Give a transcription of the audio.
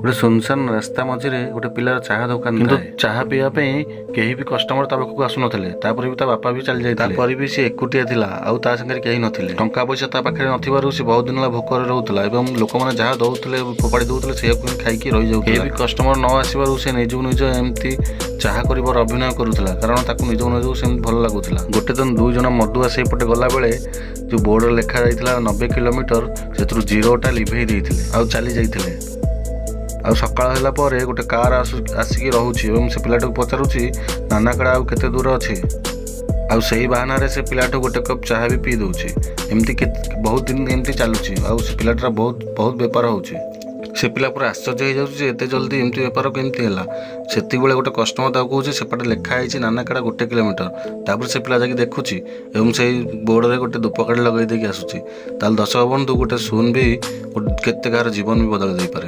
ଗୋଟେ ସୁନସାନ ରାସ୍ତା ମଝିରେ ଗୋଟେ ପିଲାର ଚାହା ଦୋକାନ। କିନ୍ତୁ ଚାହା ପିଇବା ପାଇଁ କେହି ବି କଷ୍ଟମର ତା ପାଖକୁ ଆସୁନଥିଲେ। ତାପରେ ବି ତା ବାପା ବି ଚାଲି ଯାଇଥିଲେ। ତାପରେ ବି ସେ ଏକୁଟିଆ ଥିଲା ଆଉ ତା ସାଙ୍ଗରେ କେହି ନଥିଲେ। ଟଙ୍କା ପଇସା ତା ପାଖରେ ନଥିବାରୁ ସେ ବହୁତ ଦିନ ହେଲା ଭୋକରେ ରହୁଥିଲା ଏବଂ ଲୋକମାନେ ଯାହା ଦଉଥିଲେ, ଫୋପାଡ଼ି ଦଉଥିଲେ, ସେଇଆକୁ ହିଁ ଖାଇକି ରହିଯାଉଥିଲା। କେହି ବି କଷ୍ଟମର ନ ଆସିବାରୁ ସେ ନିଜକୁ ନିଜ ଏମିତି ଚାହା କରିବାର ଅଭିନୟ କରୁଥିଲା, କାରଣ ତାକୁ ନିଜକୁ ନିଜକୁ ସେମିତି ଭଲ ଲାଗୁଥିଲା। ଗୋଟେ ଦିନ ଦୁଇ ଜଣ ମଦୁଆ ସେଇପଟେ ଗଲାବେଳେ ଯୋଉ ବୋର୍ଡରେ ଲେଖା ଯାଇଥିଲା 90 କିଲୋମିଟର, ସେଥିରୁ ଜିରୋଟା ଲିଭେଇ ଦେଇଥିଲେ ଆଉ ଚାଲି ଯାଇଥିଲେ। ଆଉ ସକାଳ ହେଲା ପରେ ଗୋଟେ କାର ଆସିକି ରହୁଛି ଏବଂ ସେ ପିଲାଟାକୁ ପଚାରୁଛି, ନାନାକଡ଼ା ଆଉ କେତେ ଦୂର ଅଛି? ଆଉ ସେଇ ବାହାନାରେ ସେ ପିଲାଠୁ ଗୋଟେ କପ୍ ଚାହା ବି ପିଇ ଦେଉଛି। ଏମିତି ବହୁତ ଦିନ ଏମିତି ଚାଲୁଛି ଆଉ ସେ ପିଲାଟାର ବହୁତ ବହୁତ ବେପାର ହେଉଛି। ସେ ପିଲା ପୁରା ଆଶ୍ଚର୍ଯ୍ୟ ହେଇଯାଉଛି ଯେ ଏତେ ଜଲ୍ଦି ଏମିତି ବେପାର କେମିତି ହେଲା। ସେତିକିବେଳେ ଗୋଟେ କଷ୍ଟମର ତାକୁ କହୁଛି, ସେପଟେ ଲେଖା ହେଇଛି ନାନାକଡ଼ା 1 କିଲୋମିଟର। ତାପରେ ସେ ପିଲା ଯାଇକି ଦେଖୁଛି ଏବଂ ସେଇ ବୋର୍ଡ଼ରେ ଗୋଟେ ଧୂପକାଠି ଲଗାଇ ଦେଇକି ଆସୁଛି। ତାହେଲେ ଦର୍ଶକ ବନ୍ଧୁ, ଗୋଟେ ଶୂନ ବି କେତେ କାହାର ଜୀବନ ବି ବଦଳାଇ ଦେଇପାରେ।